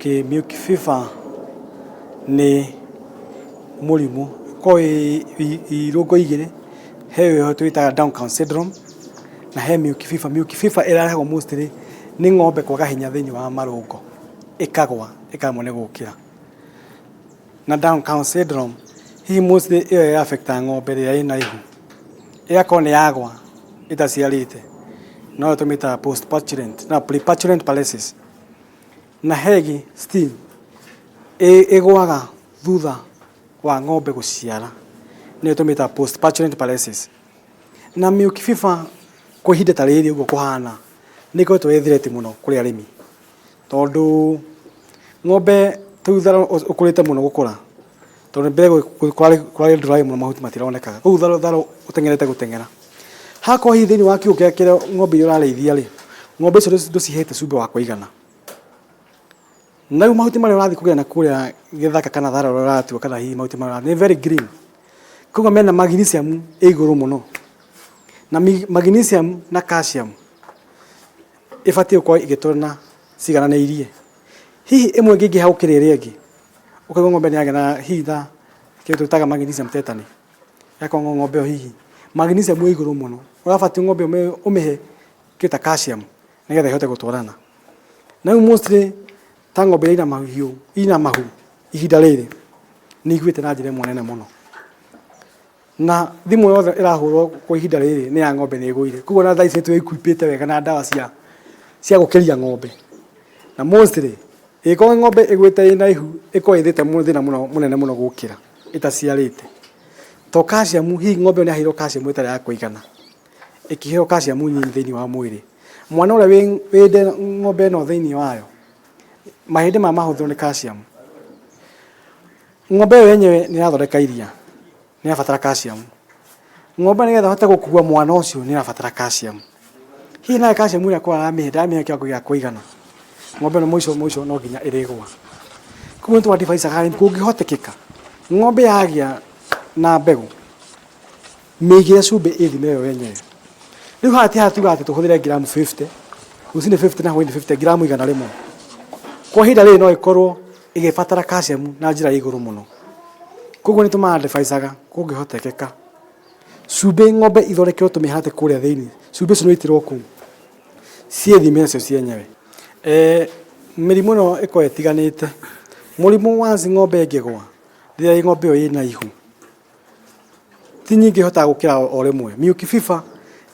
Okay, milk fever nĩ mũrimũ ũkoragwo wĩ irũngo igĩrĩ, he ĩyo twĩtaga down cow syndrome na he milk fever. Milk fever ĩrehagwo mostly nĩ ng'ombe kwaga hinya thĩinĩ wa marũngo, ĩkagwa ĩkaremwo nĩ gũkĩra. Na down cow syndrome hihi mostly ĩyo ĩ affect ng'ombe ĩrĩa ĩna ihu, ĩgakorwo nĩ yagwa ĩtaciarĩte, noyo tũmĩtaga postparturient na preparturient paralysis. Na he ĩngĩ still ĩgwaga thutha wa ng'ombe gũciara, nĩyo tũmĩtaga postparturient paralysis. Na milk fever kwa ihinda ta rĩrĩ ũguo kũhana, nĩ ĩkoretwo ĩ threat mũno kũrĩ arĩmi, tondũ ng'ombe rĩu thara ũkũrĩte mũno gũkũra, tondũ mbere kũrarĩ dry mũno mahuti matironekaga, rĩu thara ũteng'erete gũteng'era. Hakorwo hihi thĩinĩ wa kiugũ kĩrĩa kĩrĩa ng'ombe iria ũrarĩithia rĩ, ng'ombe icio ndũcihete cumbĩ wa kũigana. Na rĩu mahuti marĩa ũrathiĩ kũgĩra na kũrĩa gĩthaka kana thara ũrĩa ũratua kana hihi mahuti marĩa nĩ very green. Koguo mena magnesium ĩ igũrũ mũno. Na magnesium na calcium ĩbatiĩ gũkorwo igĩtwarana cigananĩirie. Hihi ĩmwe ĩngĩingĩha gũkĩra ĩrĩa ĩngĩ, ũkaigua ng'ombe nĩ yagĩa na hihi ta kĩndũ twĩtaga magnesium tetany. Ĩgakorwo ng'ombe ĩyo hihi magnesium ĩ igũrũ mũno. Ũrabatiĩ ng'ombe ĩyo ũmĩhe kĩndũ ta calcium nĩgetha ĩhote gũtwarana. Na rĩu mostly ta ng'ombe iria ina mahiũ ina mahu ihinda rĩrĩ nĩ iguĩte na njĩra ĩmwe nene mũno. Na thimũ yothe ĩrahũrwo kwa ihinda rĩrĩ nĩ ya ng'ombe nĩ ĩgũire. Koguo ona thaa ici nĩ twĩ-equip-ĩte wega na ndawa cia gũkĩria ng'ombe. Na mostly ĩngĩkorwo ng'ombe ĩgwĩte ĩna ihu ĩkoragwo ĩthĩte thĩna mũno mũnene mũno gũkĩra ĩtaciarĩte. To calcium hihi ng'ombe ĩyo nĩ yaheirwo calcium ĩtarĩ ya kũigana, ĩkĩheo calcium nyinyi thĩinĩ wa mwĩrĩ. Mwana ũrĩa wĩ ng'ombe ĩno thĩinĩ wayo, mahĩndĩ maya mahũthĩrwo nĩ calcium. Ng'ombe ĩyo yenyewe nĩ ĩrathondeka iria, nĩ ĩrabatara calcium. Ng'ombe nĩgetha ĩhote gũkua mwana ũcio nĩ ĩrabatara calcium. Hihi nayo calcium ĩrĩa korwo aramĩhe ndaramĩhe kĩwango gĩa kũigana, ng'ombe ĩno mũico mũico no nginya ĩrĩgũa. Koguo nĩ tũ advise aga arĩmi kũngĩhotekeka, ng'ombe yagĩa na mbegũ, mĩigĩre cumbĩ ĩthime yo yenyewe. Rĩu haha ti haha tugaga atĩ tũhũthĩre ngiramu 50, rũcinĩ 50 na hwainĩ 50, ngiramu 100. Kwa ihinda rĩrĩ no ĩkorwo ĩgĩbatara calcium na njĩra ya igũrũ mũno. Koguo nĩ tũma advise aga kũngĩhotekeka, cumbĩ ng'ombe ithondekerwo tũmĩharatĩ kũrĩa thĩinĩ, cumbĩ ũcio nĩ ũitĩrwo kũu, ciĩthime cio cienyewe. Mĩrimũ ĩno ĩkoragwo ĩtiganĩte. Mũrimũ once ng'ombe ĩngĩgwa, rĩrĩa ng'ombe ĩyo ĩna ihu, ti nyingĩ ihotaga gũkĩra o rĩmwe. Milk fever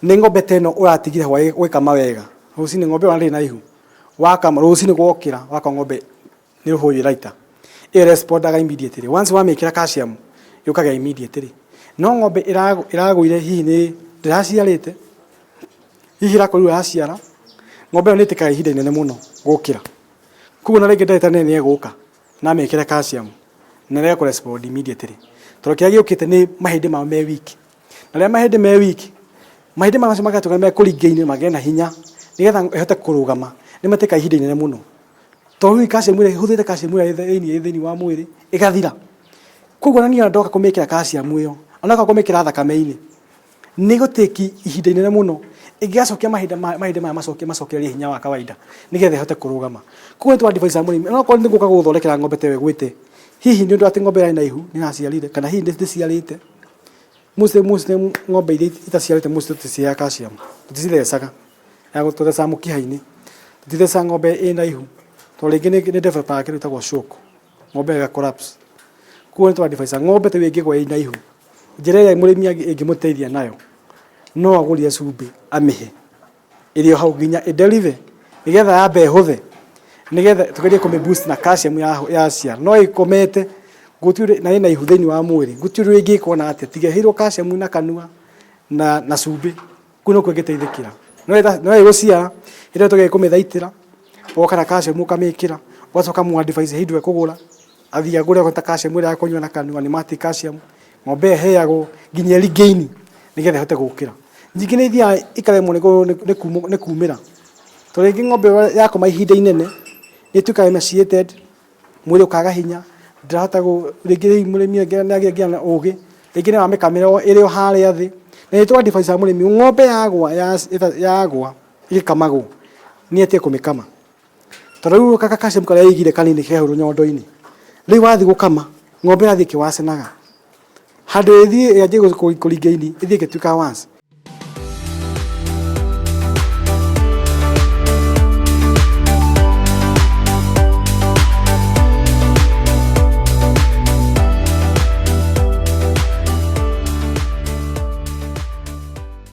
nĩ ng'ombe ta ĩno ũratigire hwaĩ ũgĩkama wega, rũcinĩ ng'ombe ĩyo ndĩrĩ na ihu, wakama rũcinĩ wokĩra wakora ng'ombe nĩ rũhũyũ ĩraita. Ĩyo ĩrespondaga immediately. Once wamĩkĩra calcium yũkaga immediately. No ng'ombe ĩragũire hihi nĩ ndĩraciarĩte, hihi ĩrakorirwo yaciara, ng'ombe ĩyo nĩ ĩtĩkaga ihinda inene mũno gũkĩra. Koguo ona rĩngĩ ndagĩtarĩ nĩ egũka na amĩkĩre calcium na ĩrege kũ respond immediately. Tondũ kĩrĩa gĩũkĩte nĩ mahĩndĩ mao me weak. Na rĩrĩa mahĩndĩ me weak, mahĩndĩ macio magatuĩka nĩ mekũringaine magĩe na hinya nĩgetha ĩhote kũrũgama, nĩ matĩkaga ihinda inene mũno. Tondũ rĩu calcium ĩrĩa ĩhũthĩrĩte calcium ĩrĩa ĩ thĩinĩ wa mwĩrĩ ĩgathira. Koguo ona niĩ ona ndoka kũmĩkĩra calcium ĩyo, ona okorwo kũmĩkĩra thakame-inĩ, nĩ ĩgũ-take ihinda inene mũno ĩngĩgacokia mahinda mahĩndĩ maya macokererie hinya wa kawaida nĩgetha ĩhote kũrũgama. Koguo nĩ tũ advise mũrĩmi onokorwo nĩ gũka gũgũthondekera ng'ombe ta ĩyo ĩgwĩte, hihi nĩ ũndũ atĩ ng'ombe ĩrarĩ na ihu nĩ ĩraciarire kana hihi ndĩciarĩte. Mostly mostly ng'ombe iria itaciarĩte mostly tũticiheaga calcium, tũticithecaga, tũthecaga mũkiha-inĩ. Tũtithecaga ng'ombe ĩna ihu tondũ rĩngĩ nĩ develop kĩndũ gĩtagwo shock, ng'ombe ĩyo ĩga collapse. Koguo nĩ tũ advise ng'ombe ta ĩyo ĩngĩgwa ĩna ihu, njĩra ĩrĩa mũrĩmi ĩngĩmũteithia nayo, no agũrire cumbĩ amĩhe ĩrĩ o hau nginya ĩ deliver nĩgetha yambe ĩhũthe, nĩgetha tũgerie kũmĩ boost na calcium yaciara. No ĩkomete gũtirĩ na ĩna ihu thĩinĩ wa mwĩrĩ, gũtirĩ ũndũ ĩngĩkwo na atĩa tiga ĩheirwo calcium na kanua na cumbĩ, kũu nĩkuo ĩngĩteithĩkĩra. No ĩgũciara, hĩndĩ ĩyo tũgerie kũmĩthaitĩra, ũgoka na calcium ũkamĩkĩra, ũgacoka ũkamũ advise hĩndĩ ĩyo ekũgũra, athiĩ agũre okorwo nĩ ta calcium ĩrĩa ya kũnyua na kanua nĩ multi calcium, ng'ombe ĩyo ĩheagwo nginya ĩ regain nĩgetha ĩhote gũkĩra. Ningĩ nĩ ithiaga ĩkaremwo nĩ kumĩra, tondũ rĩngĩ ng'ombe ĩyo yakoma ihinda inene nĩ ĩtuĩkaga emaciated, mwĩrĩ ũkaga hinya, ndĩrahota rĩngĩ mũrĩmi nĩ agĩa nginya na ũgĩ, rĩngĩ nĩ aramĩkamĩra ĩrĩ o harĩa thĩ. Na nĩ tũ advise mũrĩmi ng'ombe yagwa yagwa ĩgĩkamagwo nĩ atige kũmĩkama. Tondũ rĩu gaka calcium karĩa ĩigire kanini ke hau rũnyondo-inĩ, rĩu wathiĩ gũkama, ng'ombe ĩrathiĩ ĩkĩwacenaga. Handũ ĩthiĩ yanjie kũringa ini, ĩthiĩ ĩgĩtuĩkaga worse.